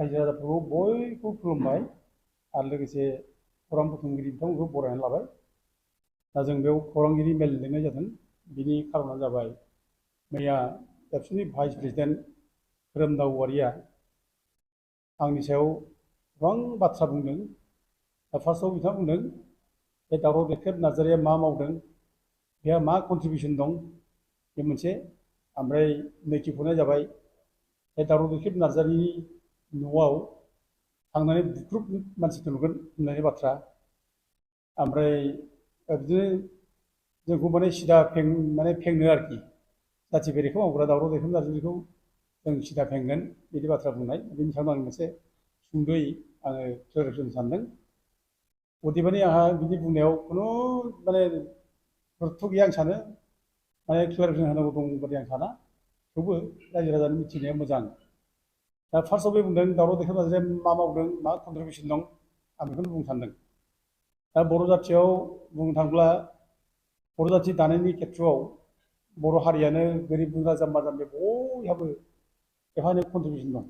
रायजो राजाफोरखौ बयखौबो खुलुमबाय आरो लोगोसे खौरां बुथुमगिरि बिथांमोनखौ बरायनानै लाबाय। दा जों बेयाव खौरांगिरि मेल लिंनाय जादों। बिनि खारना जाबाय मैया एबसुनि भाइस प्रेसिडेन्ट खोरोमदाव औवारिया आंनि सायाव गोबां बाथ्रा बुंदों। दा फार्स्टआव बिथाङा बुंदों बे दावराव देख्रेब नार्जारिया मा मावदों, बेहा मा कन्ट्रिबिउसन दं, बे मोनसे। ओमफ्राय नैथि पइन्टआ जाबाय बे दावराव देख्रेब नार्जारिनि न'आव थांनानै बुख्रुब मानसि नुगोन होननाय बाथ्रा। ओमफ्राय बिदिनो जोंखौ माने सिदा फेंनो आरोखि, जाथि बेरेखा मावग्रा दावराव देख्रेब नार्जारिखौ जों सिदा फेंगोन, बिदि बाथ्रा बुंनाय। बिनि सायाव आं मोनसे सुंद'यै आङो क्लियारिफिकेसन सानदों। अदेबानि आंहा बिनि बुंनायाव खुनु माने गुरुत्थ' गैया आं सानो, माने क्लियारिफिकेसन होनांगौ दं बादि आं साना। थेवबो रायजो राजानि मिथिनाया मोजां। दा फार्स्टआव बे बुंदों दावराव देख्रेब नार्जारिया मा मावदों, मा कन्ट्रिबिउसन दं, आं बेखौनो बुंनो सानदों। दा बर' जाथियाव बुंनो थाङोब्ला बर' जाथि दानायनि खेथ्रआव बर' हारियानो गोरिब गुन्द्रा जाम्बा जाम्बि बयहाबो बेवहाय कन्ट्रिबिउसन दं।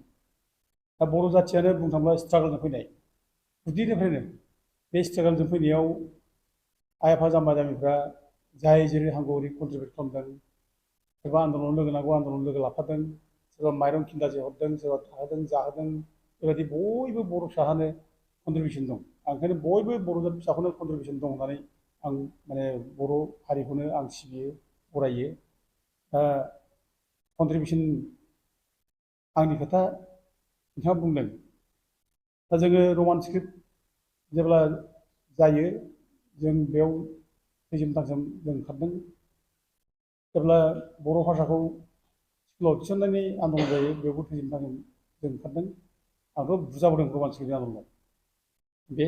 दा बर' जाथियानो बुंनो थाङोब्ला स्ट्रागोलजों फैनाय, गुदिनिफ्रायनो बे स्ट्रागोलजों फैनायाव आइ आफा जाम्बा जाम्बिफ्रा जाय जेरै हांगौ ओरै कन्ट्रिबिउट खालामदों। सोरबा आन्दलनाव लोगो नांगौ आन्दलनाव लोगो लाफादों, सोरबा माइरं खिन्दासे हरदों, सोरबा थाहोदों जाहोदों। बेबायदि बयबो बर' फिसाहानो कन्ट्रिबिउसन दं। ओंखायनो बयबो बर' फिसाखौनो कन्ट्रिबिउसन दं होननानै आं माने बर' हारिखौनो आं सिबियो, बरायो। दा कन्ट्रिबिउसन आंनि खोथा बिथाङा बुंदों। दा जोङो रमान स्क्रिप्ट जेब्ला जायो, जों बेयाव थैसोम थांसोम जों ओंखारदों। जेब्ला बर' भाषाखौ स्कुलाव थिसननायनि आन्दलन जायो, बेयावबो थैसोम थांसोम जों ओंखारदों। आंथ' बुजाबोदों रमान स्क्रिप्टनि आन्दलनाव बे।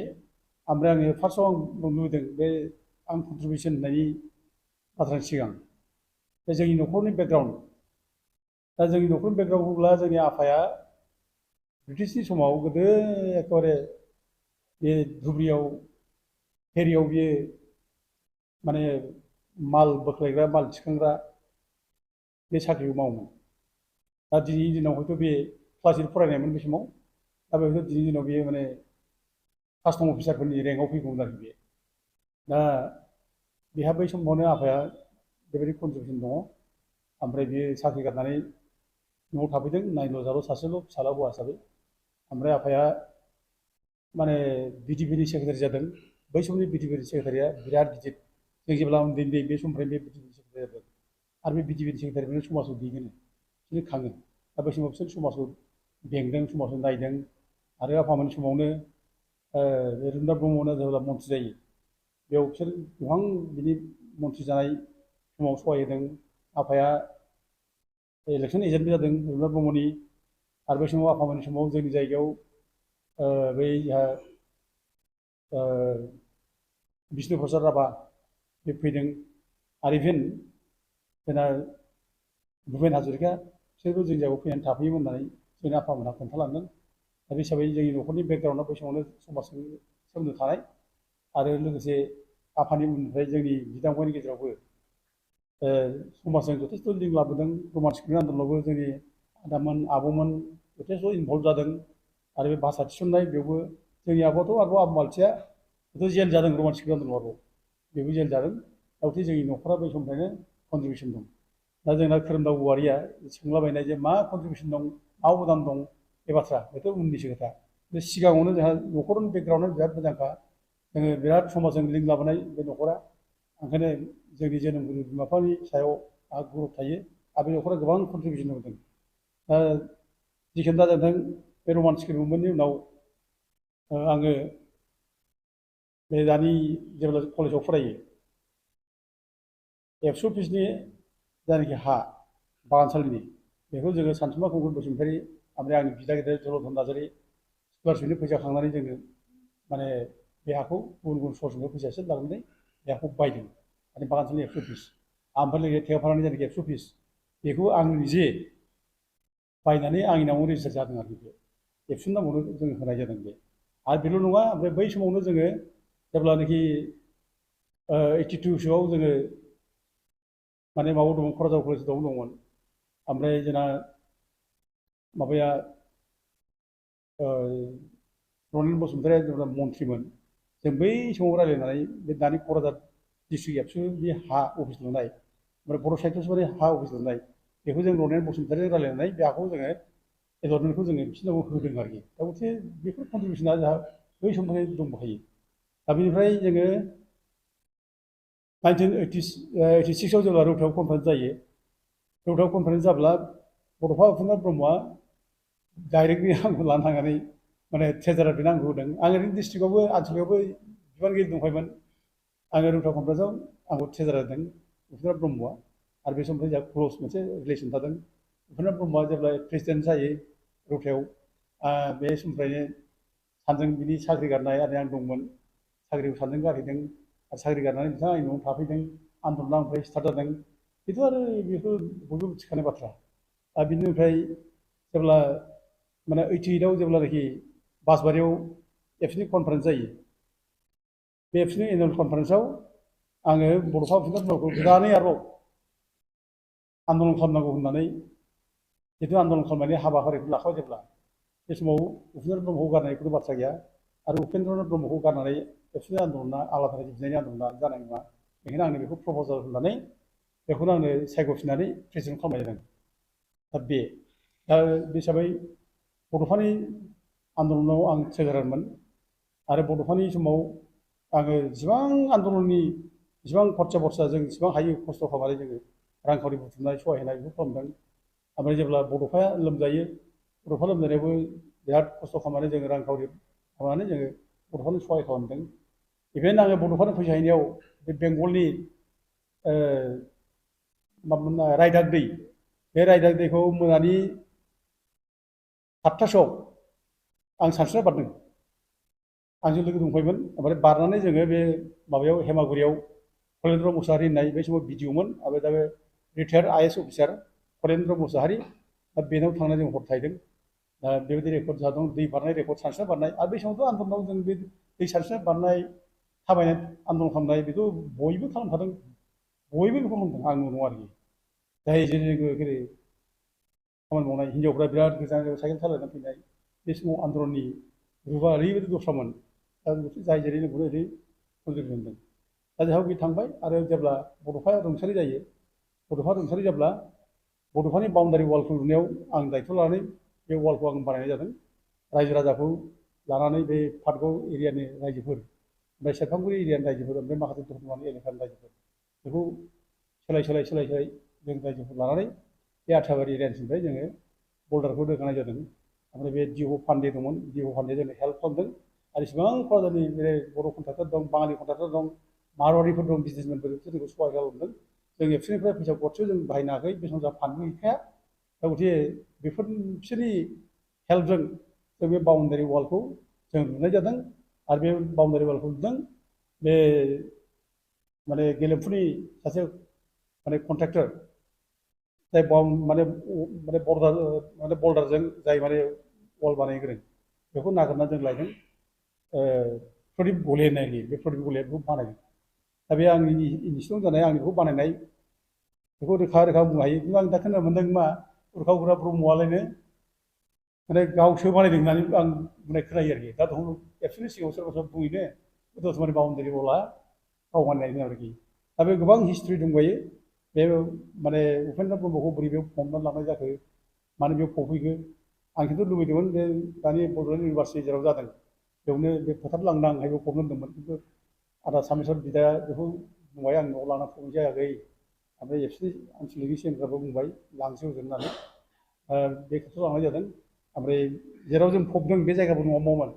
ओमफ्राय आङो फार्स्टआव आं बुंनो लुबैदों बे आं कन्ट्रिबिउसन होननायनि बाथ्रानि सिगां बे जोंनि न'खरनि बेकग्राउन्ड। दा जोंनि न'खरनि बेकग्राउन्ड बुङोब्ला जोंनि आफाया ब्रिटिशनि समाव गोदो एखेबारे बे धुबुरियाव फेरियाव बियो माने माल बोख्लायग्रा, माल थिखांग्रा बे साख्रिखौ मावोमोन। दा दिनैनि दिनाव हयथ' बे क्लास 8 फरायनायमोन बे समाव। दा बेखौ दिनैनि दिनाव बियो माने कास्टम अफिसारफोरनि रेंकआव फैगौमोन आरोखि बे। दा बेहा बै समावनो आफाया बेबायदि कन्ट्रिबिउसन दङ। ओमफ्राय बियो साख्रि गारनानै न'आव थाफैदों, नायल' जाल' सासेल' फिसाला हौवा हिसाबै। ओमफ्राय आफाया माने बिटिपिनि सेक्रेटारि जादों। बै समनि बिटिपिनि सेक्रेटारिया बिराद गिदिर। जों जेब्ला उन्दै उन्दै बे समनिफ्राय बे बिटिपिनि सेक्रेटारि जादों। आरो बे बिटिपिनि सेक्रेटारिफोरनो समाजाव दैदेनो, बिसोर खाङो। दा बै समाव बिसोर समाजाव बेंदों, समाजाव नायदों। आरो आफामोननि समावनो रुपनाथ ब्रह्मआ जेब्ला मन्थ्रि जायो, बेयाव बिसोर गोबां बिनि मन्थ्रि जानाय समाव सहाय होदों। आफाया इलेक्सन एजेन्टबो जादों रुपनाथ ब्रह्मनि। आरो बै समाव आफामोननि समाव जोंनि जायगायाव बै बिष्णु प्रसाद राभा बे फैदों। आरो इभेन जोंना भुपेन हाजरिका बिसोरबो जोंनि जायगायाव फैनानै थाफैयोमोन होननानै जोंनि आफामोनहा खोन्थालांदों। दा बे हिसाबै जोंनि न'खरनि बेकग्राउन्डआ बै समावनो समाजजों सोमोन्दो थानाय। आरो लोगोसे आफानि उननिफ्राय जोंनि बिदा फंबायनि गेजेरावबो समाजजों जथेस्थ' लिंक लाबोदों। रमान स्क्रिप्टनि आन्दलनावबो जोंनि आदामोन आब'मोन जथेस्थ' इनभल्भ जादों। आरो बे भाषा थिसननाय बेयावबो जोंनि आब' मालथिया बेथ' जेल जादों रमान स्क्रिप्ट आन्दलनाव, बेबो जेल जादों। दाउथे जोंनि न'खरा बै समनिफ्रायनो कन्ट्रिबिउसन दं। दा जोंना खोरोमदाव औवारिया सोंलाबायनाय जे मा कन्ट्रिबिउसन दं, मा अबदान दं, बे बाथ्रा बेथ' उननिसो खोथा। बे सिगाङावनो जोंहा न'खरनि बेकग्राउन्डआ बिराद मोजांखा। जोङो बिराद समाजजों लिंक लाबोनाय बे न'खरा। ओंखायनो जोंनि जोनोमगिरि बिमा बिफानि सायाव आंहा गौरब थायो। आरो बे न'खरा गोबां कन्ट्रिबिउसन होदों। दा जिखिनि दा जादों बे रमान स्क्रिप्ट मुभमेन्टनि उनाव आङो बे दानि जेब्ला कलेजाव फरायो, एबसु अफिसनि जायनाखि हा बागानसालिनि, बेखौ जोङो सानसुमा खुंगुर बसुमतारी ओमफ्राय आंनि बिदा गेदेर जलधन नार्जारी स्कलारशिपनि फैसा खांनानै जोङो माने बे हाखौ गुबुन गुबुन सर्सनिफ्राय फैसा एसे लानानै बे हाखौ बायदों। माने बागानसालि एबसु अफिस ओमफ्राय लोगोसे थेगाफारानि जायनाखि एबसु अफिस, बेखौ आं निजे बायनानै आंनि नामाव रेजिस्टार जादों आरोखि। बे एबसुनि नामावनो जोङो होनाय जादों बे। आरो बेल' नङा, ओमफ्राय बै समावनो जोङो जेब्लानाखि 82सोआव जोङो माने माबायाव दंमोन, क'क्राझार कलेजाव दंमोन। ओमफ्राय जोंना माबाया रनेन बसुमतारिया जेब्ला मन्थ्रिमोन जों बै समाव रायज्लायनानै बे दानि क'क्राझार डिस्ट्रिक्ट एबसुनि हा अफिस लुनाय ओमफ्राय बर' साहित्य सभानि हा अफिस लुनाय बेखौ जों रनेन बसुमतारिजों रायज्लायनानै बे हाखौ जोङो एलटमेन्टखौ जोङो बिसोरनाव होदों आरोखि दा गथे बेफोर कन्ट्रिबिउसना जोंहा बै समनिफ्राय दंबोखायो दा बेनिफ्राय जोङो 1986आव जेब्ला रौतायाव कनफारेन्स जायो रौतायाव कनफारेन्स जाब्ला बड'फा उपेन्द्र ब्रह्मआ डाइरेक्टलि आंखौ लानो थांनानै माने ट्रेजारार बेनो आंखौ होदों आं ओरैनो डिस्ट्रिक्टआवबो आनसलिकआवबो बिबानगिरि दंखायोमोन आङो रौता कनफारेन्सआव आंखौ ट्रेजारार होदों उपेन्द्र ब्रह्मआ आरो बे समनिफ्राय जोंहा क्ल'ज मोनसे रिलेसन थादों उपेन्द्र ब्रह्मआ जेब्ला प्रेसिडेन्ट जायो रौतायाव बे समनिफ्रायनो सानजों बिनि साख्रि गारनाय आरो आं दंमोन साख्रिखौ सानजों गारहैदों आरो साख्रि गारनानै बिथाङा आंनि न'आव थाफैदों आन्दलना ओमफ्राय स्टार्ट जादों बेथ' आरो बेखौ बयबो मिथिखानाय बाथ्रा आरो बिनिफ्राय जेब्ला माने 88आव जेब्लानाखि बासबारियाव एबसुनि कनफारेन्स जायो बे एबसुनि एनुवेल कनफारेन्सआव आङो बड'फा उपेन्द्र ब्रह्मखौ गोदानै आरोबाव आन्दलन खालामनांगौ होननानै जिथु आन्दलन खालामनायनि हाबाफारिखौ लाखाबाय जेब्ला बे समाव उपेन्द्र ब्रह्मखौ गारनायखौथ' बाथ्रा गैया आरो उपेन्द्र ब्रह्मखौ गारनानै एबसुनि आन्दलना आलादा जिबनायनि आन्दलना जानाय नङा बेखायनो आंनो बेखौ प्रप'जाल होननानै बेखौनो आंनो सायख'फिननानै प्रेसिडेन्ट खालामनाय जादों दा बे हिसाबै बड'फानि आन्दलनाव आं ट्रेजारारमोन आरो बड'फानि समाव आङो जेसेबां आन्दलननि जेसेबां खरसा बरसा जों जेसेबां हायो खस्थ' खालामनानै जोङो रांखावरि बुथुमनाय सहाय होनाय बेखौ खालामदों ओमफ्राय जेब्ला बड'फाया लोमजायो बड'फा लोमजानायावबो बिराद खस्थ' खालामनानै जोङो रांखावरि खालामनानै जोङो बड'फानो सहाय खालामदों इभेन आङो बड'फानो फैसा हैनायाव बे बेंगलनि मामोन रायदाक दै बे रायदाक दैखौ मोनानि 7थासोआव आं सानस्रिना बारदों आंजों लोगो दंफायोमोन ओमफ्राय बारनानै जोङो बे माबायाव हेमागुरियाव कलेन्द्र मुसाहारि होननाय बे समाव बिडिअमोन आरो दा बे रिटायार्ड आइएएस अफिसार कलेन्द्र मुसाहारि दा बेनाव थांनानै जों हर थाहैदों दा बेबायदि रेकर्ड जादों दै बारनाय रेकर्ड सानस्रिना बारनाय आरो बै समावथ' आन्दलनाव जों बे दै सानस्रिना बारनाय थाबायनाय आन्दलन खालामनाय बेथ' बयबो खालामखादों बयबो बेखौ खालामदों आं नङा आरोखि जाय जेरै जोङो खामानि मावनाय हिन्जावफ्रा बिराद गोजान गोजान साइकेल सालायनानै फैनाय बे समाव आन्दलननि रुपा ओरैबायदि दस्रामोन दा जाय जेरै नोंखौनो ओरै कन्ट्रिबिउसन होदों दा जोंहा बे थांबाय आरो जेब्ला बड'फाया रुंसारि जायो बड'फा रुंसारि जाब्ला बड'फानि बाउन्डारि वालखौ लुनायाव आं दायथ' लानानै बे वालखौ आं बानायनाय जादों रायजो राजाखौ लानानै बे पाटगाव एरियानि रायजोफोर ओमफ्राय सेरफांगुरि एरियानि रायजोफोर ओमफ्राय माखासे दतमा एलेकानि रायजोफोर बेखौ सोलाय सोलाय जों रायजोफोर लानानै बे आथियाबारि एरियानिफ्राय जोङो बल्डारखौ रोगानाय जादों ओमफ्राय बे डिअ पान्डे दंमोन डिअ पान्डेया जोंनो हेल्प खालामदों आरो इसेबां क'क्राझारनि बे बर' कन्ट्राक्टर दं बाङालि कन्ट्राक्टर दं मारवारिफोर दं बिजनेसमेनफोर जोंखौ सहाय खालामदों जों एबसुनिफ्राय फैसा गरसेबो जों बाहायनो हायाखै बे समाव जोंहा फान्डबो गैखाया दा गथे बेफोर बिसोरनि हेल्पजों जों बे बाउन्डारि वालखौ जों लुनाय जादों आरो बे बाउन्डारि वालखौ लुदों बे माने गेलेमफुनि सासे माने कन्ट्राक्टर जाय माने बल्डारजों जाय माने वाल बानायनो गोरों बेखौ नागिरना जों लायदों प्रदीप गले होननाय बे प्रदीप गलेया बेखौ बानायदों दा बे आंनि इनिसियेटिभ जानाय आंनि बेखौ बानायनाय बेखौ रोखा बुंनो हायो खिन्थु आं दा खोनानो मोनदों मा उरखावग्रा ब्रह्मआलायनो माने गावसो बानायदों होननानै आं बुंनाय खोनायो आरोखि दा दं एबसुनि सिगाङाव सोरबा सोरबा बुङैनो दतमानि बाउन्डारि वालआ गाव बानायनाय आरोखि दा बे गोबां हिस्ट्रि दंबायो बे माने उपेन्द्र ब्रह्मखौ बोरै बेयाव फबनानै लानाय जाखो मानो बेयाव फबहैखो आं खिन्थु लुबैदोंमोन बे दानि बड'लेण्ड इउनिभारसिटि जेराव जादों बेयावनो बे फोथार लांदां बेयाव फबनो होनदोंमोन खिन्थु आदा सामेश्वर बिदाया बेखौ बुंबाय आं न'आव लाना फबनाय जायाखै ओमफ्राय एबसुनि आनसलिकनि सेंग्राबो बुंबाय लांसै हजों होननानै बे खोथाखौ लांनाय जादों ओमफ्राय जेराव जों फबदों बे जायगाबो नङामोन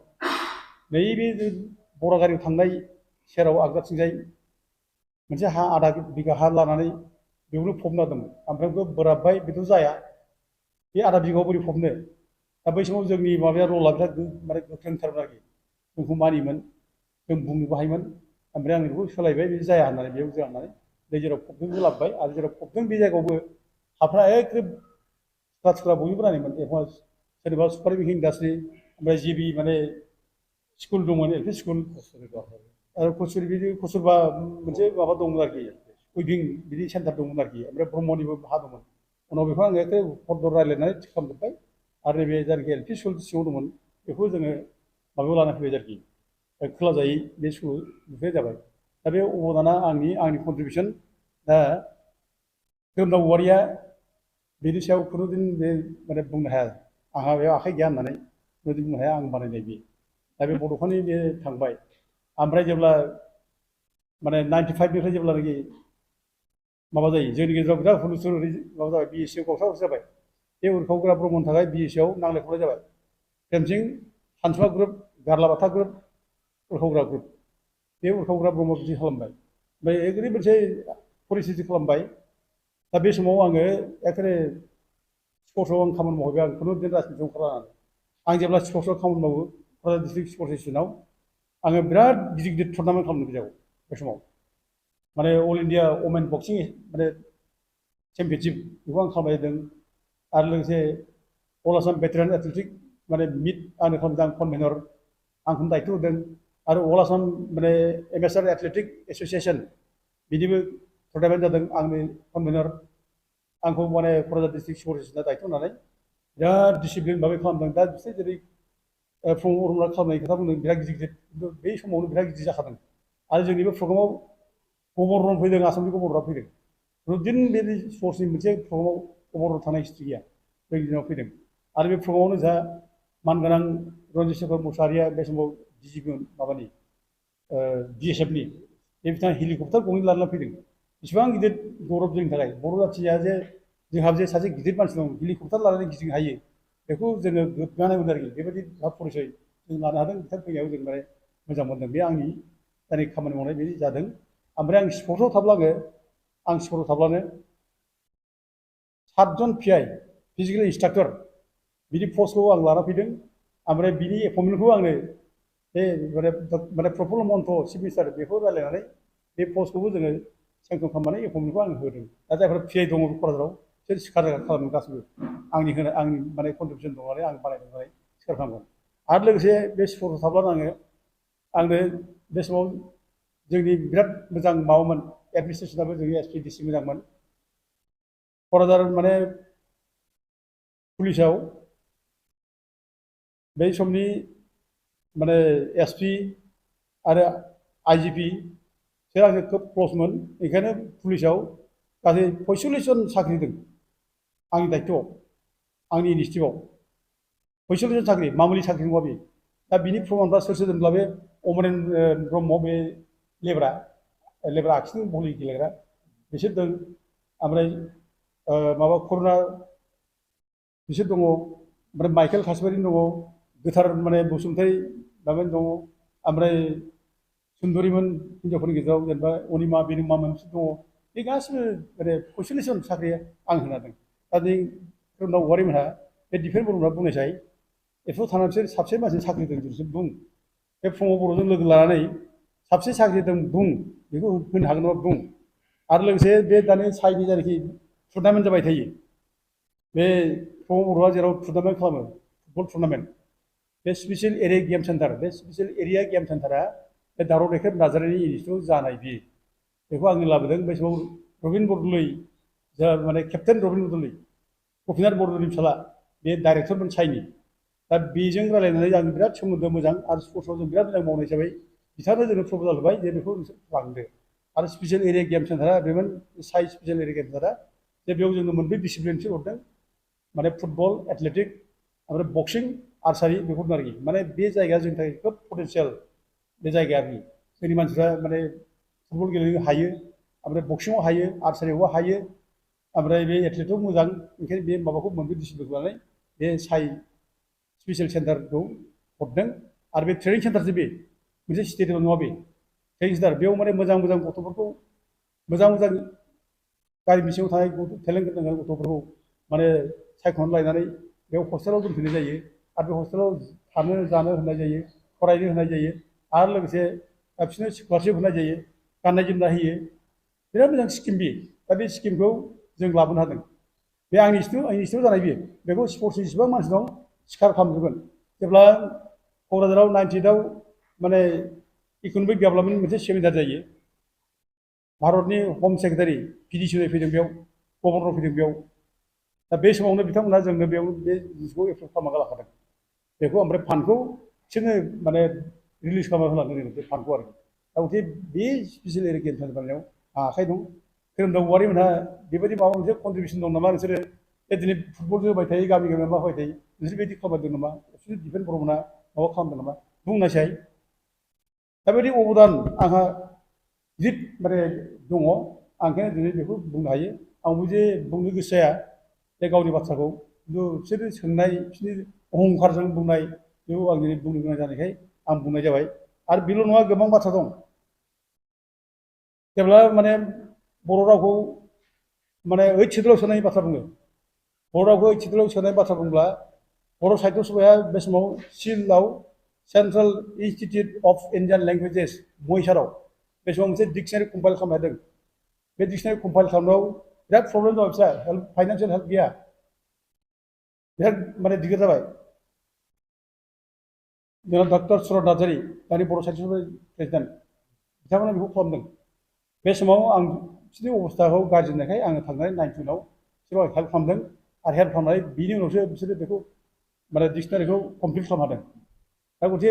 नैबे बरागारियाव थांनाय सेराव आगदाथिंजाय मोनसे हा आधा बिगा हा लानानै बेयावनो फबना दोनदोंमोन ओमफ्राय बेखौ बोराबबाय बेथ' जाया बे आधा बिगायाव बोरै फबनो दा बै समाव जोंनि माबाया रला बिराद माने गोख्रोंथारमोन आरोखि जोंखौ मानियोमोन जों बुंनोबो हायोमोन ओमफ्राय आं बेखौ सोलायबाय बिदि जाया होननानै बेयाव जों होननानै दै जेराव फबदों बेखौ लाबोबाय आरो जेराव फबदों बे जायगायावबो हाफ्रा एखे थुख्रा बयबो रानोमोन एखनबा सोरनिबा सुपारि बिल्डिं इन्डास्ट्रि ओमफ्राय जिबि माने स्कुल दंमोन एल पि स्कुल आरो कस्तुरबा मोनसे माबा दंमोन आरोखि उइभिं बिदि सेन्टार दंमोन आरोखि ओमफ्राय ब्रह्मनिबो हा दंमोन उनाव बेखौ आङो एखे हरदर रायज्लायनानै थिग खालामजोब्बाय आरो नैबे जायनाखि एल पि स्कुल सिङाव दंमोन बेखौ जोङो माबायाव लाना फैबाय आरोखि खोलाजायै बे स्कुल लुफैनाय जाबाय दा बे अबदाना आंनि कन्ट्रिबिउसन दा खोरोमदाव औवारिया बेनि सायाव खुनुदिन बे माने बुंनो हाया आंहा बेयाव आखाइ गैया होननानै खुनुदिन बुंनो हाया आं बानायनाय बे दा बे बड'फानि बे थांबाय ओमफ्राय जेब्ला माने 95निफ्राय जेब्लानाखि माबा जायो जोंनि गेजेराव बिराद हुलुस्थुल माबा जाबाय बि एस सि गावस्रा गावस्रि जाबाय बे उरखावग्रा ब्रह्मनि थाखाय बि एस सि आव नांलाय खमलाय जाबाय खेमसिं सानसुमा ग्रुप गारलाबाथा ग्रुप उरखावग्रा ग्रुप बे उरखावग्रा ब्रह्म बिदि खालामबाय ओमफ्राय ओरैबायदि मोनसे परिस्थिति खालामबाय दा बे समाव आङो एखेबारे स्पर्ट्सआव आं खामानि मावहैबाय आं खुनुदिन राजनितियाव ओंखारलानानै आं जेब्ला स्पर्ट्सआव खामानि मावो क'क्राझार डिस्ट्रिक्ट स्पर्ट्स एस'सियेसनाव आङो बिराद गिदिर गिदिर टुर्नामेन्ट खालामनो जायगायाव बे समाव माने अल इन्डिया वमेन बक्सिं माने चेम्पियनशिप बेखौ आं खालामबायदों आरो लोगोसे अल आसाम भेटेरान एथलेटिक माने मिट आंनो खालामदों आं कनभेनर आंखौनो दायथ' होदों आरो अल आसाम माने एमेचार एथलेटिक एस'सियेसन बिनिबो टुर्नामेन्ट जादों आंनि कनभेनर आंखौ माने क'क्राझार डिस्ट्रिक्ट स्पर्ट्स एस'सियेसना दायथ' होनानै बिराद डिसिप्लिन भाबै खालामदों दा बिसोर जेरै फुङाव अरुणाचल खालामनाय खोथा बुंदों बिराद गिदिर गिदिर खिन्थु बै समावनो बिराद गिदिर जाखादों आरो जोंनि बे प्रग्रामाव गभर्नर फैदों आसामनि गभर्नरा फैदों रुटिन बे स्पर्ट्सनि मोनसे प्रग्रामाव गभर्नर थानाय हिस्ट्रि गैया जोंनि दिनाव फैदों आरो बे प्रग्रामावनो जोंहा मानगोनां रन्जित शेखर मुसाहारिया बे समाव डिजिपिमोन माबानि BSFनि बे बिथाङा हेलिकप्टार गंनै लानानै फैदों बेसेबां गिदिर गौरब जोंनि थाखाय बर' जाथिया जे जोंहा जे सासे गिदिर मानसि दं हेलिकप्टार लानानै गिदिंनो हायो बेखौ जोङो गोग्गानाय मोनो आरोखि बेबायदि भाब परिचय जों लानो हादों बिथां फैनायाव जों माने मोजां मोनदों बे आंनि जायनि खामानि मावनाय बे जादों ओमफ्राय आं स्पर्ट्सआव थाब्लानो 7 जन PI फिजिकेल इन्सट्राक्टर बिदि पस्टखौ आं लाना फैदों ओमफ्राय बिनि एपइन्टमेन्टखौ आंनो बे माने प्रफुल्ल महन्त चिफ मिनिस्टार बेखौ रायज्लायनानै बे पस्टखौबो जोङो सेंसन खालामनानै एपइन्टमेन्टखौ आं होदों दा जायफोर PI दङ क'क्राझाराव बिसोर सिखार खालामो गासैबो आंनि माने कन्ट्रिबिउसन दं नालाय आं बानायदों नालाय सिखार खालामगोन आरो लोगोसे बे स्पर्ट्सआव थाब्लानो आंनो बे समाव जोंनि बिराद मोजां माबामोन एडमिनिस्ट्रेसनाबो जोंनि SPDC मोजांमोन क'क्राझार माने पुलिसाव बै समनि माने SP आरो IGP बिसोर आंजों खोब क्लसमोन ओंखायनो पुलिसाव गासै 45 जन साख्रि दं आंनि दायथ'आव आंनि इनिसियेटिभआव 45 जन साख्रि मामुलि साख्रि नङा बे दा बिनि प्रमानफ्रा सोर सोर दोनब्ला बे अमरेन ब्रह्म बे लेब्रा आखिनि भलि गेलेग्रा बिसोर दं ओमफ्राय माबा करुणा बिसोर दङ ओमफ्राय माइकेल कासबारि दङ गोथार माने बसुमतारी माबानि दङ ओमफ्राय सुन्दरिमोन हिन्जावफोरनि गेजेराव जेनेबा अनिमा बेनिमामोन बिसोर दङ बे गासिबो माने 45 जन साख्रि आं होनादों दा बे खोरोमदाव औवारिमोनहा बे दिफेन्स बर'फ्रा बुंनायसाय एफोराव थानानै बिसोर साबसे मानसि साख्रि दं बिसोर बुं बे फुङाव बर'जों लोगो लानानै साबसे साख्रि दं बुं बेखौ होनो हागोन नामा बुं आरो लोगोसे बे दानि साइनि जायनाखि टुर्नामेन्ट जाबाय थायो बे फुङाव बर'आ जेराव टुर्नामेन्ट खालामो फुटबल टुर्नामेन्ट बे स्पेसियेल एरिया गेम सेन्टार बे स्पेसियेल एरिया गेम सेन्टारा बे दावराव देखेब नार्जारिनि इनिटियाव जानाय बियो बेखौ आङो लाबोदों बे समाव रबिन बरदलै जा माने केप्टेन रबिन बरदलै गपिनाथ बरदलैनि फिसाला बे डाइरेक्टरमोन साइनि दा बेजों रायलायनानै आं बिराद सोमोन्दो मोजां आरो स्पर्ट्सआव जों बिराद मोजां मावनाय हिसाबै बिथांनो जोङो प्रप'जाल होबाय जे बेखौ लांदो आरो स्पेसियेल एरिया गेम सेन्टारा बेमोन साइ स्पेसियेल एरिया गेम सेन्टारा जे बेयाव जोङो मोनब्रै डिसिप्लिनसो हरदों माने फुटबल एथलेटिक ओमफ्राय बक्सिं आर्सारि बेफोरनो आरोखि माने बे जायगाया जोंनि थाखाय खोब पटेनसियेल बे जायगाया आरोखि जोंनि मानसिफ्रा माने फुटबल गेलेनो हायो ओमफ्राय बक्सिङाव हायो आर्सारियावबो हायो ओमफ्राय बे एथलेटिकआव मोजां ओंखायनो बे माबाखौ मोनब्रै डिसिप्लिनखौ लानानै बे साइ स्पेसियेल सेन्टारखौ हरदों आरो बे ट्रेनिं सेन्टारसो बे मोनसे स्टेडियाम नङा बे ट्रेनिं सेन्टार बेयाव माने मोजां मोजां गथ'फोरखौ मोजां मोजां गामि सिङाव थानाय टेलेन्ट गोनां गथ'फोरखौ माने सायख'नानै लायनानै बेयाव हस्टेलाव दोनफैनाय जायो आरो बे हस्टेलाव थानो जानो होनाय जायो फरायनो होनाय जायो आरो लोगोसे बिसोरनो स्कलारशिप होनाय जायो गाननाय जोमनाय होयो बिराद मोजां स्किम बे दा बे स्किमखौ जों लाबोनो हादों बे आंनि इनस्टिटिउट जानाय बियो बेखौ स्पर्ट्सनि जेसेबां मानसि दं सिखार खालामजोबगोन जेब्ला क'क्राझाराव 98आव माने इक'नमिक डेभेलपमेन्ट मोनसे सेमिनार जायो भारतनि हम सेक्रेटारि PDC फैदों बेयाव गभर्नर फैदों बेयाव दा बे समावनो बिथांमोनहा जोंनो बेयाव बे जिनिसखौ एप्रुभ खालामना लाखादों बेखौ ओमफ्राय फान्डखौ बिसोरनो माने रिलिज खालामना होलांदों बे फान्डखौ आरो दा गथे बे स्पेसियेल इरिगेसन बानायनायाव आखाइ दं खोरोमदाव औवारिमोनहा बेबायदि माबा मोनसे कन्ट्रिबिउसन दं नामा नोंसोरो दिनै फुटबल जोबाय थायो गामि गामि मा होबाय थायो नोंसोर बेबायदि खालामदों नामा बिसोर दिफेन बर'मोना माबा खालामदों नामा बुंनायसाय दा बेबायदि अबदान आंहा गिदिर माने दङ आं ओंखायनो दिनै बेखौ बुंनो हायो आंबो जे बुंनो गोसो जाया बे गावनि बाथ्राखौ खिन्थु बिसोरो सोंनाय बिसोरनि अहंखारजों बुंनाय बेखौ आं दिनै बुंनो गोनां जानायखाय आं बुंनाय जाबाय आरो बेल' नङा गोबां बाथ्रा दं जेब्ला माने बर' रावखौ माने ओइथ सिदुलाव सोनायनि बाथ्रा बुङो बर' रावखौ ओइथ सिदुलाव सोनाय बाथ्रा बुंब्ला बर' साहित्य सभाया बे समाव सिलआव central institute of Indian languages महिसाराव बे समाव मोनसे डिक्सनारि कम्पाइल खालामनो हादों बे डिक्सनारि कम्पाइल खालामनायाव बिराद प्रब्लेम जाबाय बिस्रा हेल्प फाइनान्सियेल हेल्प गैया बिराद माने दिगदार जाबाय जोंना डक्टर सुरत नार्जारि दानि बर' साहित्य सभानि प्रेसिडेन्ट बिथांमोना बेखौ खालामदों बे समाव आं बिसोरनि अबस्थाखौ गाज्रि नुनायखाय आङो थांनानै 19 बिसोरो हेल्प खालामदों आरो हेल्प खालामनानै बिनि उनावसो बिसोरो बेखौ माने डिक्सनारिखौ कमप्लिट खालामनो हादों दा गथे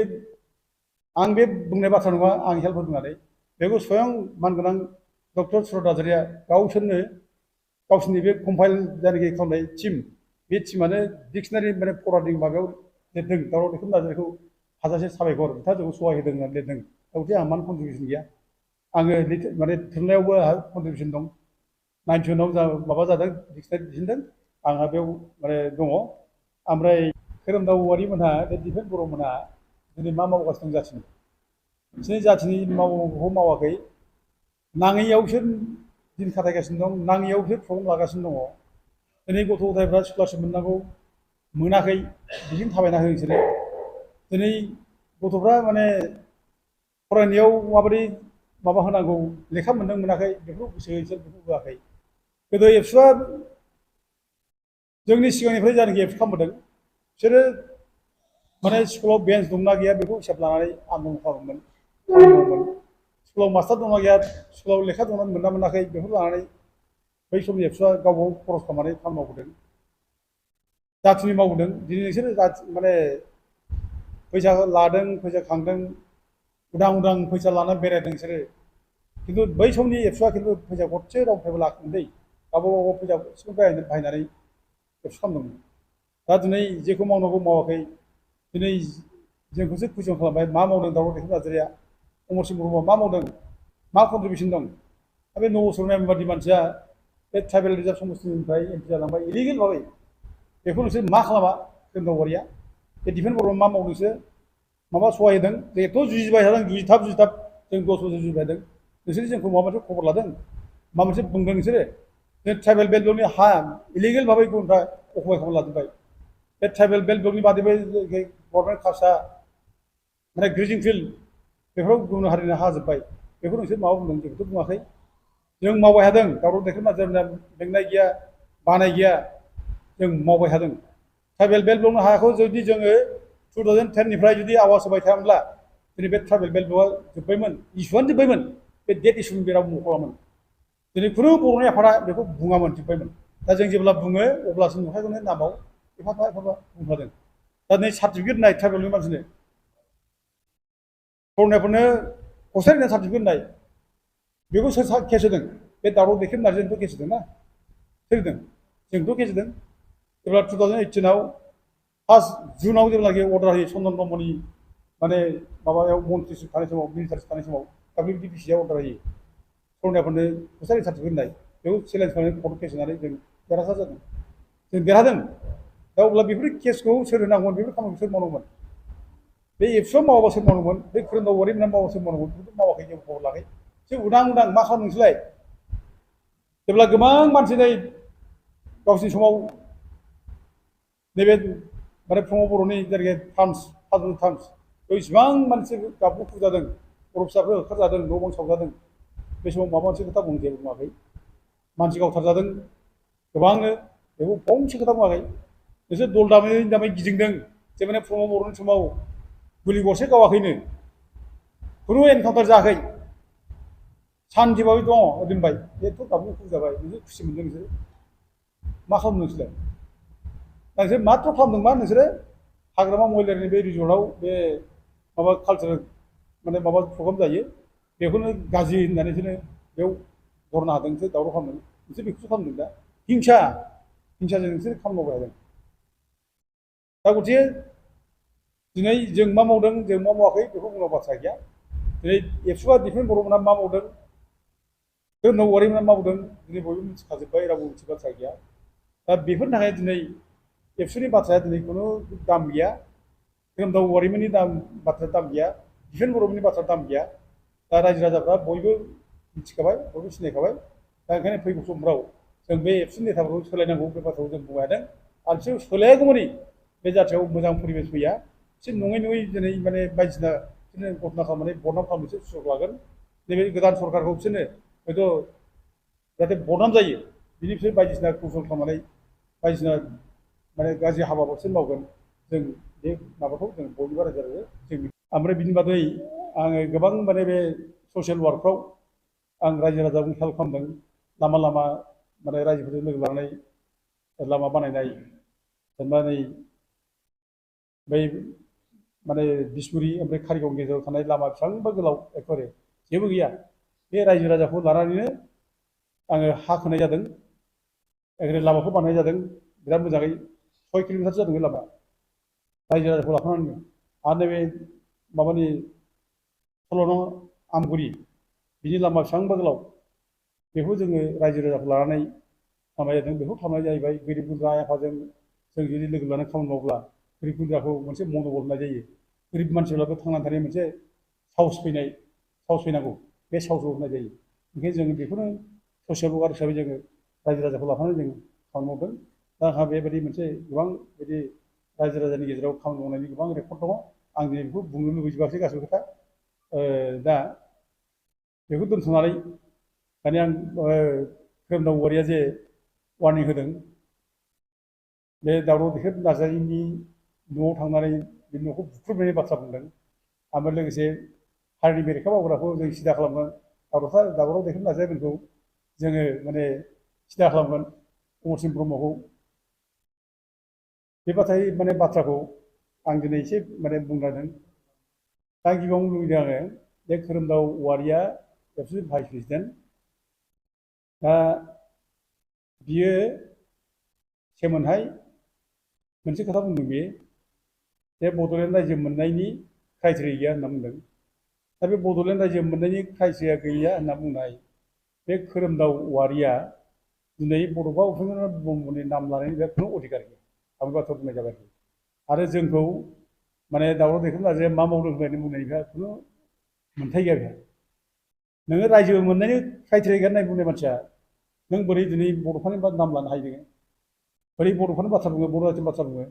आं बे बुंनाय बाथ्रा नङा आं हेल्प होदों होननानै बेखौ स्वयं मानगोनां डक्टर सुरत नार्जारिया गावसोरनो गावसोरनि बे कम्पाइल जायनाखि खालामनाय टिम बे टिमानो डिक्सनारि माने फरवार्डिं माबायाव लिरदों दावराव दैखोम नार्जारिखौ हाजासे साबायखर बिथाङा जोंखौ सहाय होदों होननानै लिरदों दा गथे आंहा मानो कन्ट्रिबिउसन गैया आङो माने थुनलाइयावबो आंहा कन्ट्रिबिउसन दं 91आव जा माबा जादों डिक्सनारि दिहुनदों आंहा बेयाव माने दङ ओमफ्राय खोरोमदाव औवारिमोनहा बे दिफेन बर'मोनहा दिनै मा मावगासिनो दं जाथिनि बिसोरनि जाथिनि मावनांगौखौ मावाखै नाङैयाव बिसोर दिन खाथायगासिनो दं नाङैयाव बिसोर प्रब्लेम लागासिनो दङ दिनै गथ' गथायफ्रा स्कलारशिप मोननांगौ मोनाखै बिजों थाबायना हो बिसोरो दिनै गथ'फ्रा माने फरायनायाव माबोरै माबा होनांगौ लेखा मोनदों मोनाखै बेफोरखौ गोसो बिसोर बेखौ होआखै गोदो एबसुआ जोंनि सिगांनिफ्राय जायनाखि एबसु खालामबोदों बिसोरो माने स्कुलाव बेन्च दंना गैया बेखौ हिसाब लानानै आन्दलन खालामोमोन मावोमोन स्कुलाव मास्टार दंना गैया स्कुलाव लेखा दंना मोनना मोनाखै बेखौ लानानै बै समनि एबसुआ गावबाव खरस खालामनानै खामानि मावबोदों जाथिनि मावबोदों दिनै नोंसोरो माने फैसा लादों फैसा खांदों उदां उदां फैसा लानानै बेरायदों बिसोरो खिन्थु बै समनि एबसुआ खिन्थु फैसा गरसे रावनिफ्रायबो लाखिदों गावबा गाव फैसा बाहायनानै एबसु खालामदोंमोन दा दिनै जेखौ मावनांगौ मावाखै दिनै जोंखौसो कुइसन खालामबाय मा मावदों दावराव दैखोम नार्जारिया अमरसिं ब्रह्मआ मा मावदों मा कन्ट्रिबिउसन दं दा बे नबसर नाइम बादि मानसिया बे ट्राइबेल रिजार्भ समस्तिनिफ्राय एमपि जालांबाय इलिगेल भाबै बेखौ नोंसोर मा खालामा खोरोमदाव औवारिया बे दिफेन बर'आ मा मावदोंसो माबा सहाय होदों एथ' जुजिबाय थादों जुजिथाब जों 10 बोसोर जुजिबाय थादों नोंसोर जोंखौ माबा मोनसे खबर लादों माबा मोनसे बुंदों नोंसोरो जों ट्राइबेल बेल्ट ब्लकनि हा इलिगेल भाबै गुबुनफ्रा अकुपाय खालामना लाजोब्बाय बे ट्राइबेल बेल्ट ब्लकनि बादैबो गभर्नमेन्ट खासा माने ग्रेजिं फिल्ड बेफोराव गुबुन हारिनि हा जोब्बाय बेखौ नोंसोर माबा बुंदों जोंखौथ' बुङाखै जों मावबाय थादों दावराव दैखोम नार्जारिना बेंनाय गैया बानाय गैया जों मावबाय थादों ट्राइबेल बेल्ट ब्लकनि हाखौ जुदि जोङो 2010निफ्राय जुदि आवाज होबाय थायामोनब्ला दिनै बे ट्राइबेल बेल्ट ब्लकआ जोब्बायमोन इसुआनो जोब्बायमोन बे डेट इसुनि बेराव मख'लामोन दिनै खुनु बर'नि आफादा बेखौ बुङामोन जोब्बायमोन दा जों जेब्ला बुङो अब्लासो नुखागोन नामाव एफाफा बुंखादों दा नै सार्टिफिकेट होनाय ट्राइबेलनि मानसिनो फरायनायफोरनो हस्टेल होनाय सार्टिफिकेट होनाय बेखौ सोर केस होदों बे दावराव दैखोम नार्जारियाथ' केस होदों ना सोर होदों जोंथ' केस होदों जेब्ला 2018आव फार्स्ट जुनाव जेब्लाखि अर्डार होयो चन्दन ब्रह्मनि माने माबायाव मन्थ्रिसिप थानाय समाव मिनिस्टारशिप थानाय समाव WBDPCआ अर्डार होयो फरायनायफोरनो हस्टेल सार्टिफिकेट होनाय बेखौ चेलेन्ज खालामनानै कर्टआव केस होनानै जों देरहासार जादों जों देरहादों दा अब्ला बेफोर केसखौ सोर होनांगौमोन बेफोर खामानिखौ सोर मावनांगौमोन बे एबसुआ मावाबा सोर मावनांगौमोन बे खोरोमदाव औवारिमोनहा मावाबा सोर मावनांगौमोन बेखौथ' मावाखै जों खबर लायाखै जों उदां उदां मा खालामदों नोंसोरलाय जेब्ला गोबां मानसि नै गावसिनि समाव नैबे माने प्रमद बर'नि जेरैखि टार्म्स फादुन टार्म्स बेयाव इसिबां मानसि गाबगु फुजादों बर' फिसाफोर होखारजादों न' बां सावजादों बे समाव माबा मोनसे खोथा बुंनो जेबो बुङाखै मानसि गावथारजादों गोबांनो बेखौ फंसे खोथा बुङाखै नोंसोर दल दामै गिदिंदों जे माने प्रमद बर'नि समाव गुलि गरसे गावाखैनो खुनु एनकाउन्टार जायाखै सान्थि भाबै दङ दोनबाय बेथ' गाबगु फुजाबाय नोंसोर खुसि मोनदों नोंसोरो मा खालामदों नोंसोरलाय नोंसोर माथ्र' खालामदों मा नोंसोरो हाग्रामा महिलारिनि बे रिजर्टआव बे माबा कालचारेल माने माबा प्रग्राम जायो बेखौनो गाज्रि होननानैसोनो बेयाव बरना होदों नोंसोर दावराव खालामदों नोंसोर बेखौसो खालामदों दा हिंसाजों नोंसोर खामानि मावबाय थादों दा गथिखे दिनै जों मा मावदों जों मा मावाखै बेखौ बुंनांगौ बाथ्रा गैया दिनै एबसुआ दिफेन बर'मोना मा मावदों धोरोमदाव औवारिमोना मा मावदों दिनै बयबो मिथिखाजोब्बाय रावबो मिथियै बाथ्रा गैया दा बेफोरनि थाखाय दिनै एबसुनि बाथ्राया दिनै खुनु दाम गैया धोरोमदाव औवारिमोननि बाथ्रा दाम गैया दिफेन बर'मोननि बाथ्रा दाम गैया दा रायजो राजाफ्रा बयबो मिथिखाबाय बयबो सिनायखाबाय दा ओंखायनो फैगौ समफ्राव जों बे एबसुनि नेताफोरखौ सोलायनांगौ बे बाथ्राखौ जों बुंनो हादों आरो बिसोर सोलायागौमानि बे जाथियाव मोजां परिबेस फैया बिसोर नङै दिनै माने बायदिसिना बिदिनो घटना खालामनानै बदनाम खालामनोसो सुजुग लागोन नैबे गोदान सरकारखौ बिसोरनो हयथ' जाहाथे बदनाम जायो बिनि बिसोर बायदिसिना कौसल खालामनानै बायदिसिना माने गाज्रि हाबाफोर बिसोर मावगोन जों बे माबाखौ जों बयनिबो रायजो राजाया जों ओमफ्राय बिनि बादै आङो गोबां माने बे ससियेल वार्कफ्राव आं रायजो राजाखौ हेल्प खालामदों लामा लामा माने रायजोफोरजों लोगो लानानै लामा बानायनाय जेनेबा नै बै माने बिसमुरि ओमफ्राय कारिगावनि गेजेराव थानाय लामा बेसेबांबा गोलाव एकेबारे जेबो गैया बे रायजो राजाखौ लानानैनो आङो हा खोनाय जादों एकेबारे लामाखौ बानायनाय जादों बिराद मोजाङै 6 किल'मिटारसो जादों बे लामा रायजो राजाखौ लाफानानै आरो नैबे माबानि 16 नं आमगुरि बिनि लामा बेसेबांबा गोलाव बेखौ जोङो रायजो राजाखौ लानानै खालामनाय जादों बेखौ खालामनाय जाहैबाय गोरिब गुन्द्रा आफादजों जों जुदि लोगो लानानै खामानि मावब्ला गोरिब गुन्द्राखौ मोनसे मन'बल होनाय जायो गोरिब मानसिब्लाबो थांनानै थानाय मोनसे साहस फैनांगौ बे साहसखौ होनाय जायो ओंखायनो जों बेखौनो ससियेल वार्कार हिसाबै जोङो रायजो राजाखौ लाफानानै जों खामानि मावदों दा आंहा बेबायदि मोनसे गोबां बिदि रायजो राजानि गेजेराव खामानि मावनायनि गोबां रेकर्ड दङ आं दिनै बेखौ बुंनो लुबैजोबासै गासिबो खोथा दा बेखौ दोनथ'नानै दानि आं धोरोमदाव औवारिया जे वार्निं होदों बे दावराव देखेर नार्जारिनि न'आव थांनानै बे न'खौ बुख्रुबनायनि बाथ्रा बुंदों ओमफ्राय लोगोसे हारिनि बेरेखा मावग्राखौ जों सिदा खालामगोन दावराव देखेर नार्जारिमोनखौ जोङो माने सिदा खालामगोन अमरसिंह ब्रह्मखौ बे माने बाथ्राखौ आं दिनै एसे माने बुंलांदों दा गिबियावनो लुबैदों आङो बे धोरोमदाव औवारिया एबसुनि भाइस प्रेसिडेन्ट दा बियो सेमोनहाय मोनसे खोथा बुंदों बे बड'लेण्ड रायजो मोननायनि क्राइटेरिया गैया होनना बुंदों दा बे बड'लेण्ड रायजो मोननायनि क्राइटेरिया गैया होनना बुंनाय बे धोरोमदाव औवारिया दिनै बड'फा उपेन्द्र नाथ ब्रह्मनि नाम लानायनि बे खुनु अधिकार गैया आं बाथ्रा बुंनाय जाबाय आरो जोंखौ माने दावराव देखेर नार्जारिया मा मावदों होननानै बुंनायनिफ्राय खुनु मोनथाय गैया बेहा नोङो रायजो मोननायनि क्राइटेरिया गैया होननाय बुंनाय मानसिया नों बोरै दिनै बड'फानि नाम लानो हायो नोङो बोरै बड'फानि बाथ्रा बुङो बर' रायजोनि बाथ्रा बुङो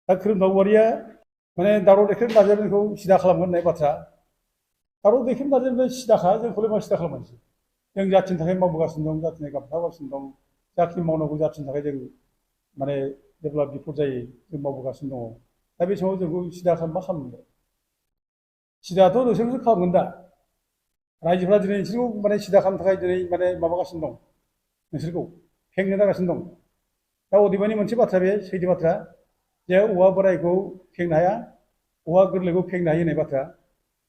दा धोरोमदाव औवारिया माने दावराव देखेर नार्जारिखौ सिदा खालामगोन होननाय बाथ्रा दावराव देखेर नार्जारिनिफ्राय सिदाखा जोंखौलाय मा सिदा खालामनोसै जों जाथिनि थाखाय मावबोगासिनो दं जाथिनि गाबथागासिनो दं जाखिनि मावनांगौ जाथिनि थाखाय जों माने जेब्ला बिपद जायो जों मावबोगासिनो दङ दा बे समाव जोंखौ सिदा मा खालामनो सिदाथ' नोंसोरसो खालामगोन दा रायजोफ्रा दिनै नोंसोरखौ माने सिदा खालामनो थाखाय दिनै माने माबागासिनो दं नोंसोरखौ फेंनो जागासिनो दं दा अदेबानि मोनसे बाथ्रा बे सैथो बाथ्रा जे औवा बोराइखौ फेंनो हाया औवा गोरलैखौ फेंनो हायो होननाय बाथ्रा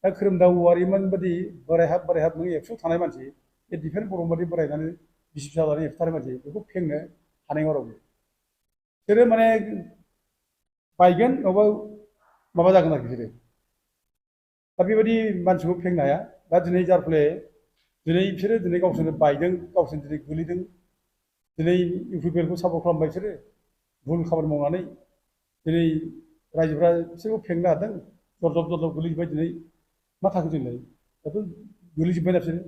दा धोरोमदाव औवारिमोन बादि बोराय हाब नों एबसुआव थानाय मानसि बे दिफेन बर' बादि बोरायनानै बिसि फिसा जानानै एबसुआव थानाय मानसि बेखौ फेंनो हानाय नङा रावबो बिसोरो माने बायगोन नङाबा माबा जागोन आरोखि बिसोरो दा बेबायदि मानसिखौ फेंनो हाया दा दिनै जार फले दिनै बिसोरो दिनै गावसोरनो बायदों गावसोरनो दिनै गोलैदों दिनै इउपिपिएलखौ सापर्ट खालामबाय बिसोरो भुल खामानि मावनानै दिनै रायजोफ्रा बिसोरखौ फेंनो हादों जरदब गोलैजोब्बाय दिनै मा थाखो जोंलाय दाथ' गोलैजोब्बायना बिसोरो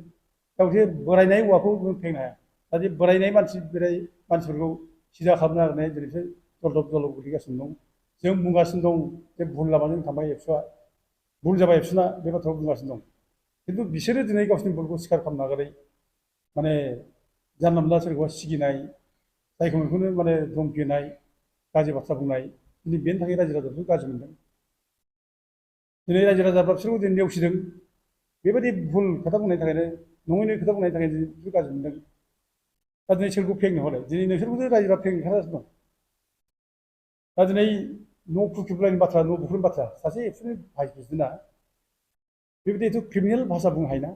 दा मोनसे बोरायनाय औवाखौ जों फेंनो हाया दा बे बोरायनाय मानसिफोरखौ सिदा खालामनो नागिरनाय दिनै बिसोर जरदब गोलैगासिनो दं जों बुंगासिनो दं जे भुल लामाजों थांबाय एबसुआ भुल जाबाय एबसुना बे बाथ्राखौ बुंगासिनो दं खिन्थु बिसोरो दिनै गावसिनि भुलखौ स्वीकार खालामनो नागारै माने जानला मोनला सोरखौबा सिगिनाय जायखौ बेखौनो माने धमखि होनाय गाज्रि बाथ्रा बुंनाय दिनै बेनि थाखाय रायजो राजाफोरखौ गाज्रि मोनदों दिनै रायजो राजाफ्रा बिसोरखौ दिनै नेवसिदों बेबायदि भुल खोथा बुंनायनि थाखायनो नङै खोथा बुंनायनि थाखायनो बिसोर गाज्रि मोनदों दा दिनै सोरखौ फेंनो हले दिनै नोंसोरखौसो रायजोफ्रा फेंनो ओंखारगासिनो दं दा दिनै न' खुरख्रिबलायनाय बाथ्रा न' बुख्रुबनाय बाथ्रा सासे एबसुनि भाइस प्रेसिडेन्टआ बेबायदिथ' क्रिमिनेल भाषा बुंनो हायोना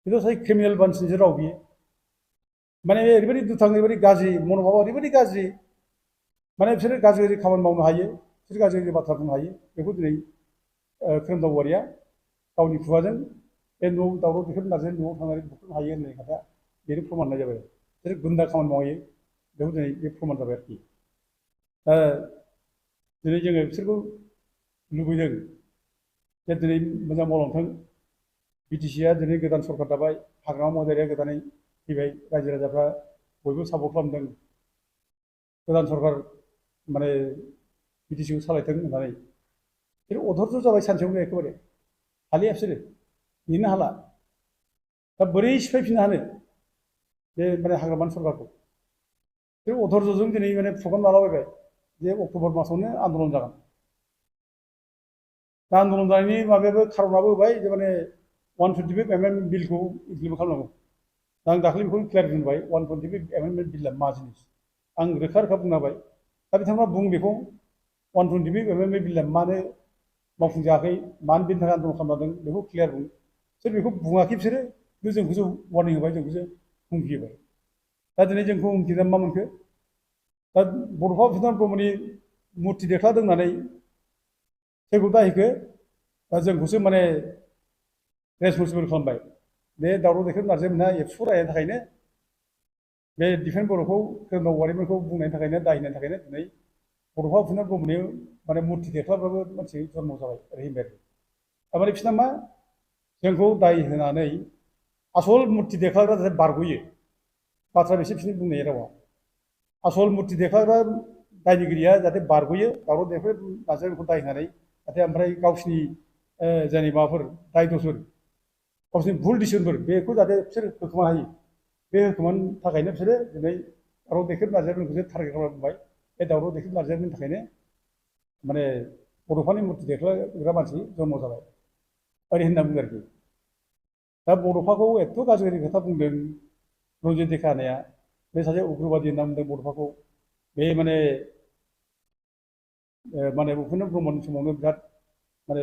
बेथ' सासे क्रिमिनेल मानसिनिसो राव बियो माने ओरैबायदि दुथां ओरैबायदि गाज्रि मन'भाबा ओरैबायदि गाज्रि माने बिसोरो गाज्रि गाज्रि खामानि मावनो हायो बिसोर गाज्रि गाज्रि बाथ्रा बुंनो हायो बेखौ दिनै खोरोमदाव औवारिया गावनि खुगाजों बे न' दावराव देखायनो नाजानाय न'आव थांनानै बुख्रुबनो हायो होननाय खोथा बेनो प्रमान होनाय जाबाय बिसोर गुन्दा खामानि मावो बेखौ दिनै बे प्रमान जाबाय आरोखि दिनै जोङो बिसोरखौ लुबैदों जे दिनै मोजां मावलांथों बिटिसिआ दिनै गोदान सरकार दाबाय हाग्रामा महिलारिया गोदानै फैबाय रायजो राजाफ्रा बयबो सापर्ट खालामदों गोदान सरकार माने बिटिसिखौ सालायथों होननानै बिसोर अधर्ज जाबाय सानसेयावनो एखेबारे हालिया बिसोरो नेनो हाला दा बोरै सिफायफिननो हानो बे माने हाग्रामानि सरकारखौ बिसोर अधर्जजों दिनै माने प्रग्राम लालाबायबाय जे अक्ट'बर मासावनो आन्दलन जागोन दा आन्दलन जानायनि माबायाबो खारनाबो होबाय जे माने 125 एमेन्डमेन्ट बिलखौ इमप्लिमेन्ट खालामनांगौ दा आं दाखालि बेखौ क्लियार बुंबाय 125 एमेन्डमेन्ट बिलआ मा जिनिस आं रोखा रोखा बुंना होबाय दा बिथांमोना बुं बेखौ 125 एमेन्डमेन्ट बिलआ मानो मावफुंजायाखै मानो बेनि थाखाय आन्दलन खालामदों बेखौ क्लियार बुं बिसोर बेखौ बुङाखै बिसोरो जोंखौसो वार्निं होबाय जोंखौसो हुमखि होबाय दा दिनै जोंखौ हुमखिना मा मोनखो दा बड'फा उपेन्द्र ब्रह्मनि मुर्ति देख्लादों होननानै सोरखौ दायहैखो दा जोंखौसो माने रेसपन्सिबोल खालामबाय बे दावराव देखायनो नाजानाया एबसु रायनायनि थाखायनो बे डिफेन बर'खौ खोरोमदाव औवारिमोनखौ बुंनायनि थाखायनो दायनायनि थाखायनो दिनै बड'फा उपेन्द्र ब्रह्मनि माने मुर्ति देख्लाब्लाबो मानसि जन्म जाबाय ओरै होनबाय थारमाने बिसोरना मा जोंखौ दाय होनानै आसल मुर्ति देख्लाग्रा जाहाथे बारग'यो बाथ्रा बेसे बिसोरनि बुंनाय रावा आसल मुर्ति देख्लाग्रा दायनिगिरिया जाहाथे बारग'यो दावराव देखाय नाजानायखौ दाय होनानै जाहाथे ओमफ्राय गावसिनि जायनि माबाफोर दाय दसफोर गावसिनि भुल डिसिसनफोर बेखौ जाहाथे बिसोर होखोमानो हायो बे होखोमानो थाखायनो बिसोरो दिनै दावराव देखायनो नाजानायफोरखौसो टारगेट खालामना बुंबाय बे दावराव देखायनो नाजानायनि थाखायनो माने बड'फानि मुर्ति देख्लाग्रा मानसि जन्म जाबाय ओरै होनना बुङो आरोखि दा बड'फाखौ एथ' गाज्रि गाज्रि खोथा बुंदों रन्जित देखानाया बे सासे उग्रबादि होनना बुंदों बड'फाखौ बे माने उपेन्द्र ब्रह्मनि समावनो बिराद माने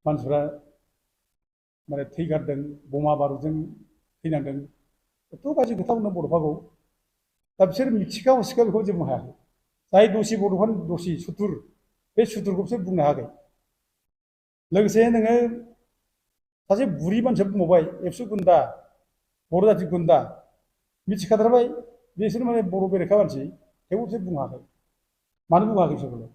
मानसिफ्रा माने थैगारदों बमा बारुदजों थैनांदों एथ' गाज्रि खोथा बुंदों बड'फाखौ दा बिसोर मिथिखा हसिखा बेखौ जेबो हायाखै जाय दसि बड'फानि दसि सुथुर बे सुथुरखौ बिसोर बुंनो हायाखै लोगोसे नोङो सासे बुरि मानसिया बुंबावबाय एबसु गुन्दा बर' जाथि गुन्दा मिथिखाथारबाय बिसोर माने बर' बेरेखा मानसि थेवबो बिसोर बुंनो हायाखै मानो बुङाखै बिसोरखौलाय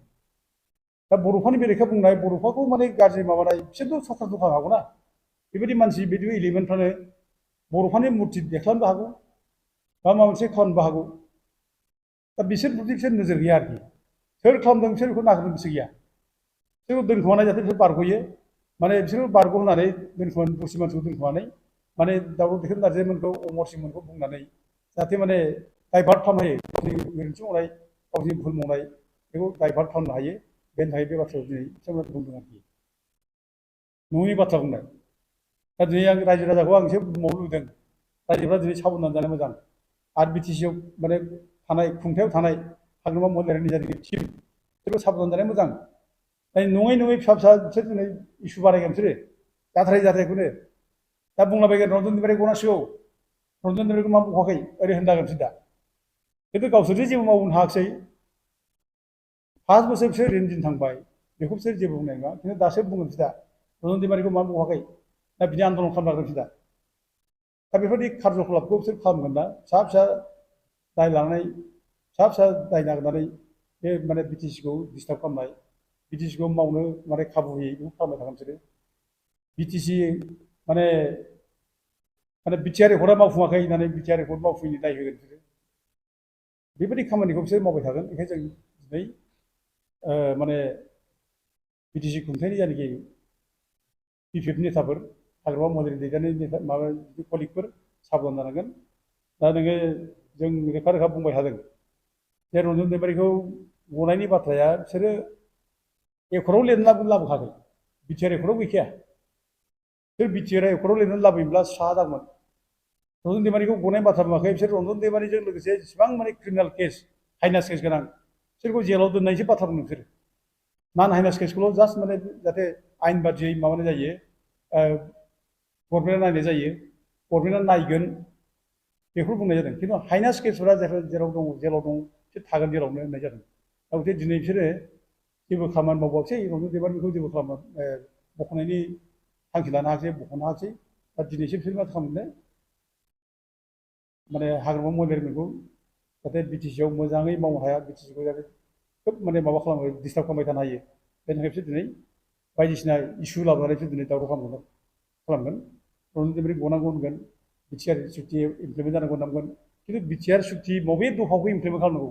दा बड'फानि बेरेखा बुंनाय बड'फाखौ माने गाज्रि माबानाय बिसोरथ' सरकार दखान हागौना बेबायदि मानसि बिदि एलिमेन्टफ्रानो बड'फानि मुर्ति देख्लानोबो हागौ बा माबा मोनसे खालामनोबो हागौ दा बिसोर नोजोर गैया आरोखि सोर खालामदों बिसोर बेखौ नागिरनो गोसो गैया बिसोरखौ दोनखोमानाय जाहाथे बिसोर बारग'यो माने बिसोरखौ बारग' होनानै दोनखोमानो दसे मानसिखौ दोनखोमानानै माने दावराव देखायनो नाजानायमोनखौ अमर सिंमोनखौ बुंनानै जाहाथे माने डाइभार्ट खालामनो हायो गावनि गोरोन्थि मावनाय गावनि भुल मावनाय बेखौ डाइभार्ट खालामनो हायो बेनि थाखाय बे बाथ्राखौ दिनै बिथांमोना बुंदों आरोखि नङि बाथ्रा बुंनाय दा दिनै आं रायजो राजाखौ आं एसे बुंबावनो लुबैदों रायजोफ्रा दिनै साबधान जानो मोजां आरो बिटिसिआव माने थानाय खुंथायाव थानाय हाग्रामा महिलारिनि जायनाखि टिम बिसोरबो साबधान जानाया मोजां नङै फिसा फिसा बिसोर दिनै इसु बारायगोन बिसोरो जाथारैखौनो दा बुंलाबायगोन रन्जन दैमारि गनांसिगौ रन्जन दैमारिखौ मा बुंवाखै ओरै होनजागोन बिसोर दा खिन्थु गावसोरजों जेबो मावनो हायाखिसै 5 बोसोर बिसोर ओरैनो दिन थांबाय बेखौ बिसोर जेबो बुंनाय नङा खिन्थु दासो बुंगोन बिसोर दा रन्जन दैमारिखौ मा बुंवाखै दा बिदि आन्दलन खालामनांगोन बिसोर दा बेफोरबायदि कार्जकलापखौ बिसोर खालामगोन दा फिसा दाय लानानै फिसा दाय नागिरनानै बे माने बिटिसिखौ डिस्टार्ब खालामनाय बिटिसिखौ मावनो माने खाबु होयै बेखौ खालामबाय थागोन बिसोरो बिटिसि माने बिटिआर एकर्डआ मावफुङाखै होननानै बिटिआर एकर्ड मावफुङैनि दाय होगोन बिसोरो बेबायदि खामानिखौ बिसोर मावबाय थागोन बेखायनो जों दिनै माने बिटिसि खुंथायनि जायनाखि बिपिएफ नेताफोर हाग्रामा महिलारि दैदेननाय माबा कलिगफोर साबधान जानांगोन दा नोङो जों रोखा रोखा बुंबाय थादों जे रन्जन दैमारिखौ गनायनि बाथ्राया बिसोरो एकर्डआव लिरनानै लाबोखागोन बिटिआर एकर्डआव गैखाया बिसोर बिटिआर एकर्डआव लिरनानै लाबोयोब्ला स्रा जागौमोन रन्जन दैमारिखौ गनायनि बाथ्रा बुङाखै बिसोर रन्जन दैमारिजों लोगोसे जेसेबां माने क्रिमिनेल केस हाइनास केस गोनां बिसोरखौ जेलाव दोननायसो बाथ्रा बुंदों बिसोरो नन हाइनास केसखौल' जास्ट माने जाहाथे आयेन बादियै माबानाय जायो गभर्नमेन्टआ नायनाय जायो गभर्नमेन्टआ नायगोन बेखौ बुंनाय जादों खिन्थु हाइनास केसफोरा जेराव दं जेलाव दं बिसोर थागोन जेलावनो होननाय जादों दा गथिखे दिनै बिसोरो जेबो खामानि मावबाखिसै रन्जन देबानिखौ जेबो खालाम बख'नायनि थांखि लानो हायाखिसै बख'नो हायाखिसै दा दिनैसो बिसोर मा खालामनो माने हाग्रामा महिलारिखौ जाहाथे बिटिसिआव मोजाङै मावनो हाया बिटिसिखौ जाहाथे खोब माने माबा खालामो डिस्टार्ब खालामबाय थानो हायो बेनि थाखाय बिसोर दिनै बायदिसिना इस्यु लाबोनानै बिसोर दिनै दावराव खालामगोन रन्जन देबारि गनांगौ होनगोन बिटिआर सुक्ति इमप्लिमेन्ट जानांगौ होननांगोन खिन्थु बिटिआर सुक्ति बबे दफाखौ इमप्लिमेन्ट खालामनांगौ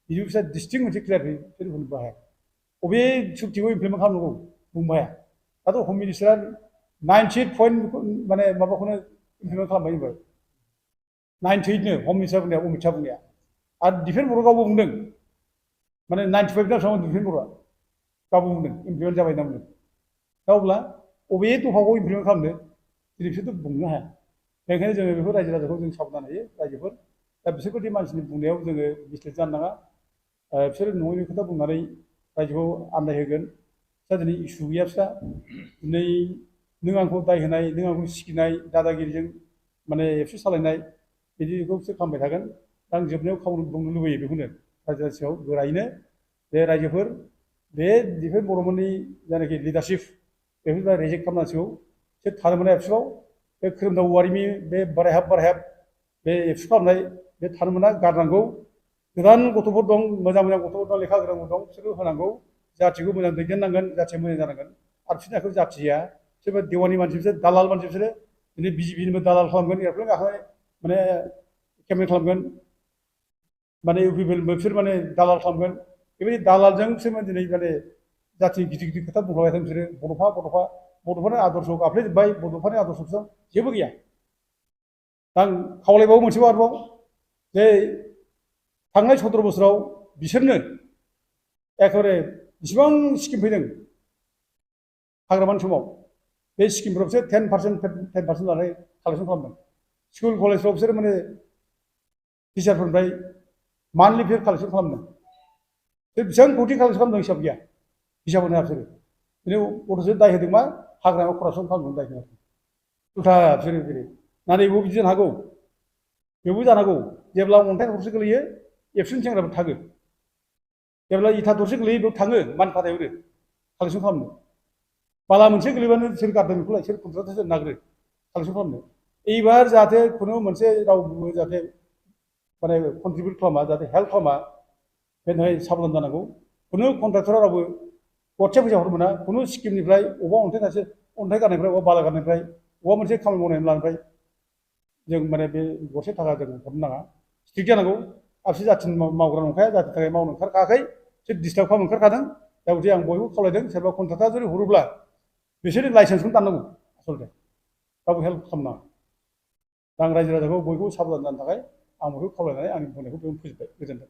बिदि बिसोर डिस्टिंक्ट मोनसे क्लियारै बिसोर बुंनोबो हाया बबे सुक्तिखौ इमप्लिमेन्ट खालामनांगौ बुंनो हाया दाथ' हम मिनिस्टारा 98 पइन्ट माने माबाखौनो इमप्लिमेन्ट खालामबाय होनबाय 98नो हम मिनिस्टार बुंनाया अमित शाह बुंनाया आरो दिफेन बर'आ गावबो बुंदों माने 95 ना बेसेबां दिफेन बर'आ गावबो बुंदों इमप्लिमेन्ट जाबाय होनना बुंदों दा अब्ला बबे दफाखौ इमप्लिमेन्ट खालामनो दिनै बिसोरथ' बुंनो हाया बेनिखायनो जोङो बेफोर रायजो राजाखौ जों साबधान होयो रायजोफोर दा बिसोरबायदि मानसिनि बुंनायाव जोङो मिस्टेक जानो नाङा बिसोरो नङैनि खोथा बुंनानै रायजोखौ आन्दायहोगोन बिस्रा दिनै इसु गैया बिस्रा दिनै नों आंखौ दाय होनाय नों आंखौ सिगिनाय दादागिरिजों माने एबसु सालायनाय बिदिखौ बिसोर खालामबाय थागोन दा आं जोबनायाव बुंनो लुबैयो बेखौनो रायजो राजायाव गोरायैनो बे रायजोफोर बे दिफेन बर'मोननि जायनाखि लिडारशिप बेफोरखौ रिजेक्ट खालामनांसिगौ बिसोर थानो मोना एबसुआव बे खोरोमदाव औवारिनि बे बारायहाब बे एबसु खालामनाय बे थानो मोना गारनांगौ गोदान गथ'फोर दं मोजां गथ'फोर दं लेखा गोरोंफोर दं बिसोरखौ होनांगौ जाथिखौ मोजां दैदेननांगोन जाथिया मोजां जानांगोन आरो बिसोरनि आखायाव जाथि गैया बिसोरबो देवानि मानसि बिसोर दालाल मानसि बिसोरो दिनै बिजेपिनिबो दालाल खालामगोन एर'प्लेन गाखोनाय माने केम्पेन खालामगोन माने इउपिपिएलबो बिसोर माने दालाल खालामगोन बेबायदि दालालजों बिसोर दिनै माने जाथि गिदिर खोथा बुंलांबाय थादों बिसोरो बड'फानि आदर्श गाफ्लेजोब्बाय बड'फानि आदर्शजों जेबो गैया आं खावलायबावो मोनसेबाव आरोबाव जे थांनाय 17 बोसोराव बिसोरनो एखेबारे बेसेबां स्किम फैदों हाग्रामानि समाव बे स्किमफ्राव बिसोर 10% लानानै कालेक्सन खालामदों स्कुल कलेजफ्राव बिसोर माने टिचारफोरनिफ्राय मान्थलि फि कालेक्सन खालामदों बे बेसेबां कौटि कालेक्सन खालामदों हिसाब गैया हिसाब होनो हाया बिसोरो बिदिनो गथ'सो दाय होदों मा हाग्रामायाव करापसन खालामदों दाय होदों उल्था बिसोरो बिदि नाथाय बेबो बिदि जानो हागौ बेबो जानो हागौ जेब्ला अन्थाइ थरसे गोलैयो एबसुनि सेंग्राफोर थागो जेब्ला इथा दरसे गोलैयो बेयाव थाङो मान फाथाय हरो कालेक्सन खालामनो बाला मोनसे गोलैबानो सोर गारदों बेखौलाय सोर कन्ट्राक्टरसो नागिरो कालेक्सन खालामनो এইবার जाहाथे खुनु मोनसे रावबो जाहाथे माने कन्ट्रिबिउट खालामा जाहाथे हेल्प खालामा बेनि थाखाय साबधान जानांगौ खुनु कन्ट्राक्टरा रावबो गरसे फैसा हरनो मोना खुनु स्किमनिफ्राय अबेबा अन्थाइ गारनायनिफ्राय अबेबा बाला गारनायनिफ्राय अबेबा मोनसे खामानि मावनायनि लानायनिफ्राय जों माने बे गरसे थाखा जों हरनो नाङा स्ट्रिक्ट जानांगौ आबसि जाथिनि मावग्रा नंखाया जाथिनि थाखाय मावनो ओंखारखायाखै बिसोर डिस्टार्ब खालामनो ओंखारखादों दा गथिखे आं बयबो खावलायदों सोरबा कन्ट्राक्टरा जुदि हरोब्ला बिसोरनि लाइसेन्सखौनो दाननांगौ आसलथे रावबो हेल्प खालामनाङा दा आं रायजो राजाखौ बयखौबो साबधान जानो थाखाय आं बयखौ खावलायनानै आंनि बुंनायखौ बेयावनो फोजोबबाय गोजोन्थों